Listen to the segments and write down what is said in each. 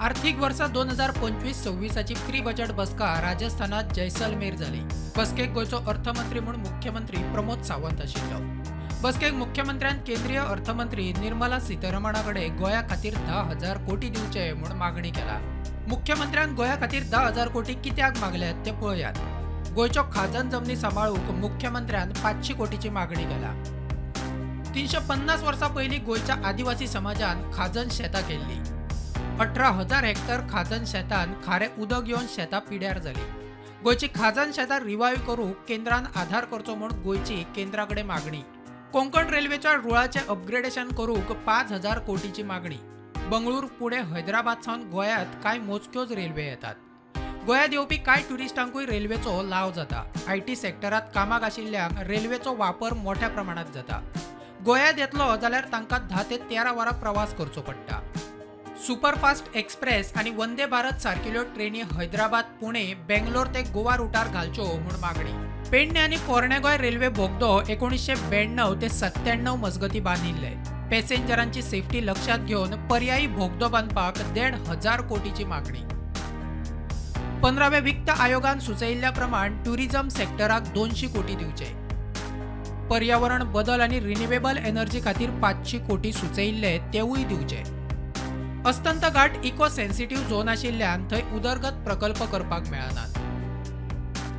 आर्थिक वर्सा 2025-26ची pre budget बसका राजस्थानात जैसलमेर जाली. बसकेक गोंयचो अर्थमंत्री म्हूण मुख्यमंत्री प्रमोद सावंत आशिल्लो. बसकेक मुख्यमंत्र्यान केंद्रीय अर्थमंत्री निर्मला सीतारमणा कडेन गोंया खातीर 10,000 कोटी दिवचे म्हूण मागणी केला. मुख्यमंत्र्यान गोंया खातीर 10,000 कोटी कित्याक मागल्यात ते पळयात. गोंयच्यो खाजन जमनी सांबाळूंक मुख्यमंत्र्यान 500 कोटीची मागणी केला. 350 वर्सां पयलीं गोंयच्या आदिवासी समाजान खाजन शेतां केल्ली. 18,000 हेक्टर खाजन शेतान खारें उदक येवन शेतां पिड्यार जाली. गोंयची खाजन शेतां रिवायव करूंक केंद्रान आधार करचो म्हूण गोंयची केंद्रा कडेन मागणी. कोंकण रेल्वेच्या रुळाचें अपग्रेडेशन करूंक 5000 कोटीची मागणी. बंगळूर, पुणे, हैदराबाद सावन गोंयांत कांय मोजक्योच रेल्वे येतात. गोंयांत येवपी कांय ट्युरिस्टांकूय रेल्वेचो लाव जाता. IT सेक्टरांत कामाक आशिल्ल्यांक रेल्वेचो वापर मोठ्या प्रमाणात जाता. गोंयांत येतलो जाल्यार तांकां 10 ते 13 वरां प्रवास करचो पडटा. सुपरफास्ट एक्सप्रेस आनी वंदे भारत सारकिल्यो ट्रेनी हैदराबाद, पुणे, बेंगलोर ते गोवा रुटार घालच्यो म्हूण मागणी. पेडणे आनी पोरणे गोंय रेल्वे बोगदो 1992 ते 97 मजगतीं बांदिल्ले. पॅसेंजरांची सेफ्टी लक्षात घेवन पर्यायी बोगदो बांदपाक 1500 कोटीची मागणी. 15व्या वित्त आयोगान सुचयिल्ल्या प्रमाण ट्युरिझम सेक्टराक 200 कोटी दिवचे. पर्यावरण बदल आनी रिन्युएबल एनर्जी खातीर 500 कोटी सुचयिल्ले तेवूय दिवचे. अस्तंत घाट इको सेन्सिटीव्ह झोन आशिल्ल्यान थंय उदरगत प्रकल्प करपाक मेळनात.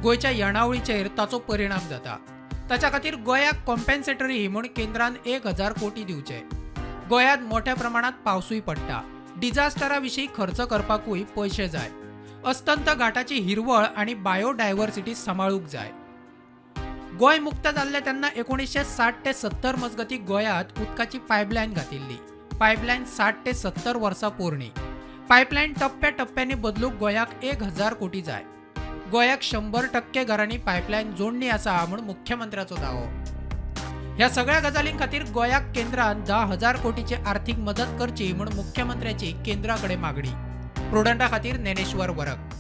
गोंयच्या येणावळीचेर ताचो परिणाम जाता. ताच्या खातीर गोंयाक कॉम्पेन्सेटरी म्हूण केंद्रान 1000 कोटी दिवचे. गोंयांत मोठ्या प्रमाणात पावसूय पडटा. डिझास्टरा विशीं खर्च करपाकूय पयशे जाय. अस्तंत घाटाची हिरवळ आनी बायोडायव्हर्सिटी सांबाळूंक जाय. गोंय मुक्त जाल्लें तेन्ना 1960 ते 70 मजगतीं गोंयांत उदकाची पायपलायन घातिल्ली. पायपलायन 60 ते 70 वर्सां पोरणी. पायपलायन टप्प्या टप्प्यांनी बदलूंक गोंयाक 1000 कोटी जाय. गोंयाक 100% घरांनी पायपलायन जोडणी आसा म्हूण मुख्यमंत्र्याचो दावो. ह्या सगळ्या गजालीं खातीर गोंयाक केंद्रान 10,000 कोटीची आर्थिक मदत करची म्हूण मुख्यमंत्र्याची केंद्रा कडेन मागणी. प्रुडंटा खातीर ज्ञानेश्वर वरक.